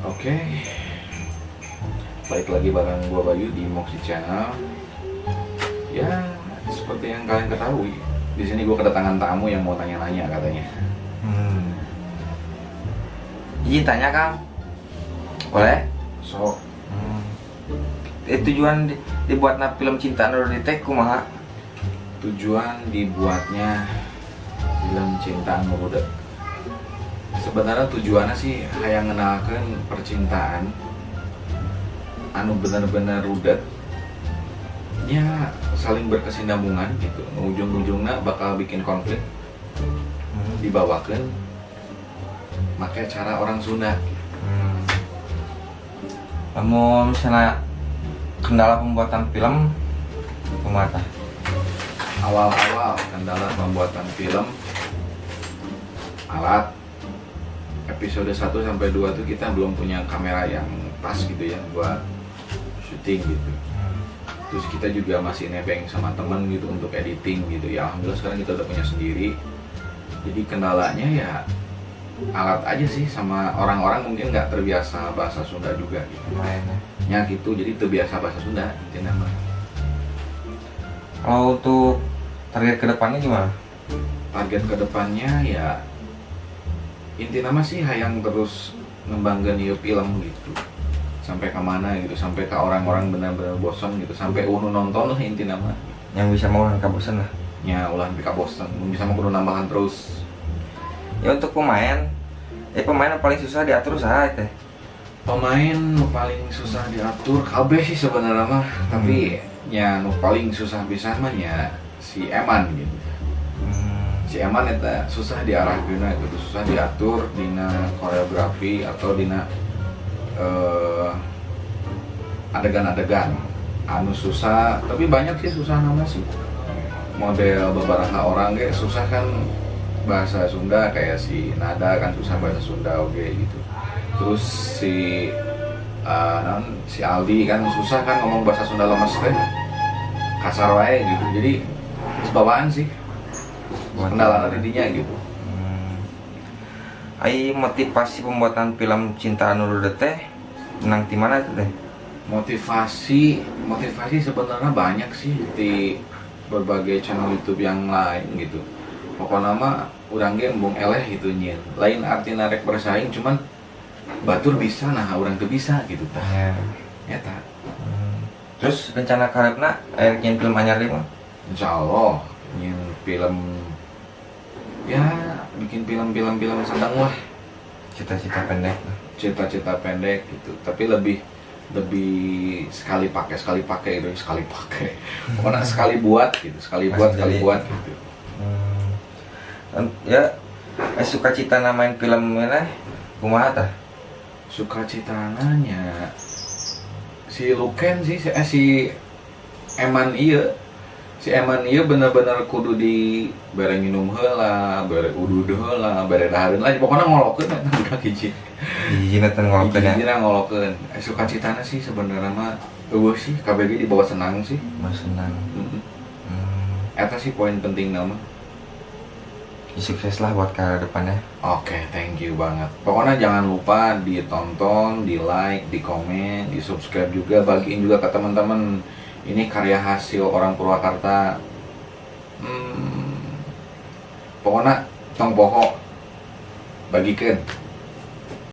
Oke, balik lagi bareng gua Bayu di Moxie Channel. Ya, seperti yang kalian ketahui, di sini gua kedatangan tamu yang mau tanya-nanya katanya. Izin tanya, Kang. Boleh? So, Tujuan dibuatna film Cinta Anu Rudet teh kumaha? Tujuan dibuatnya film Cinta Anu Rudet. Sebenarnya tujuannya sih hayang ngenalkeun percintaan anu benar-benar rudet ya, saling berkesinambungan gitu. Ujung-ujungnya bakal bikin konflik, dibawakan pakai cara orang Sunda. Lamun misalnya kendala pembuatan film kumaha tah? Awal-awal kendala pembuatan film, alat. Episode 1 sampai 2 tuh kita belum punya kamera yang pas gitu ya buat syuting gitu. Terus kita juga masih nebeng sama temen gitu untuk editing gitu ya. Alhamdulillah sekarang kita udah punya sendiri. Jadi kendalanya ya alat aja sih, sama orang-orang mungkin nggak terbiasa bahasa Sunda juga gitu. Lumayan ya. Ya gitu, jadi terbiasa bahasa Sunda itu nama. Kalau untuk target kedepannya gimana? Target kedepannya ya intina mah sih hayang terus ngembangkan ieu film gitu, sampai ke mana gitu, sampai ke orang-orang benar-benar bosan gitu, sampai nu nonton lah intina mah. Yang bisa mau bosen lah. Ya, ulah sampai bosan, bisa mah kudu nambahan terus. Ya, untuk pemain, pemain yang paling susah diatur saha teh? Pemain nu paling susah diatur kabeh sih sebenarnya mah, tapi ya nu paling susah bisa mah nya si Eman gitu. Si Eman eta susah diarahkeun gitu, susah diatur dina koreografi atau dina adegan-adegan anu susah. Tapi banyak sih susah nama sih, model beberapa orang ge susah kan bahasa Sunda, kayak si Nada kan susah bahasa Sunda oke gitu. Terus si naon, si Aldi kan susah kan ngomong bahasa Sunda, lemes teh kasar wae gitu. Jadi bawaan sih kendala didinya gitu. Ai motivasi pembuatan film Cinta Anu Rudet teh menang di mana itu teh? Motivasi, motivasi sebenarnya banyak sih di berbagai channel YouTube yang lain gitu. Pokoknya mah urang ge embung eleh gitu nyieun. Lain arti rek bersaing, cuman batur bisa, nah urang teu bisa gitu tah. Eta. Terus rencana kaharepna aya nyieun film anyar deui mah? Insya Allah nyieun film ya, bikin film-film film sedang lah. Cita-cita pendek lah. Cita-cita pendek gitu, tapi lebih lebih sekali pakai, sekali pakai itu, sekali pakai, pokoknya sekali buat gitu, sekali buat, Langsung sekali jadi. Buat gitu. Ya, sukacita main film mana kumaha tah? Sukacitanya si Luken sih, si Eman, iya si Eman, iya bener-bener kudu di bere minum heula, bere udud heula, bere dahareun lah, pokoknya ngolokeun eta budak hiji. Hiji teh ngolokeun ya. Hiji ngolokeun. Sukacitana sih sebenarnya mah euweuh sih, KBG dibawa senang sih. Mas senang. Eta sih poin penting nama. Ya, sukses lah buat ke depannya. Oke, thank you banget. Pokoknya jangan lupa ditonton, di like, di komen, di subscribe juga, bagiin juga ke teman-teman. Ini karya hasil orang Purwakarta. Pokoknya tong poho bagikan.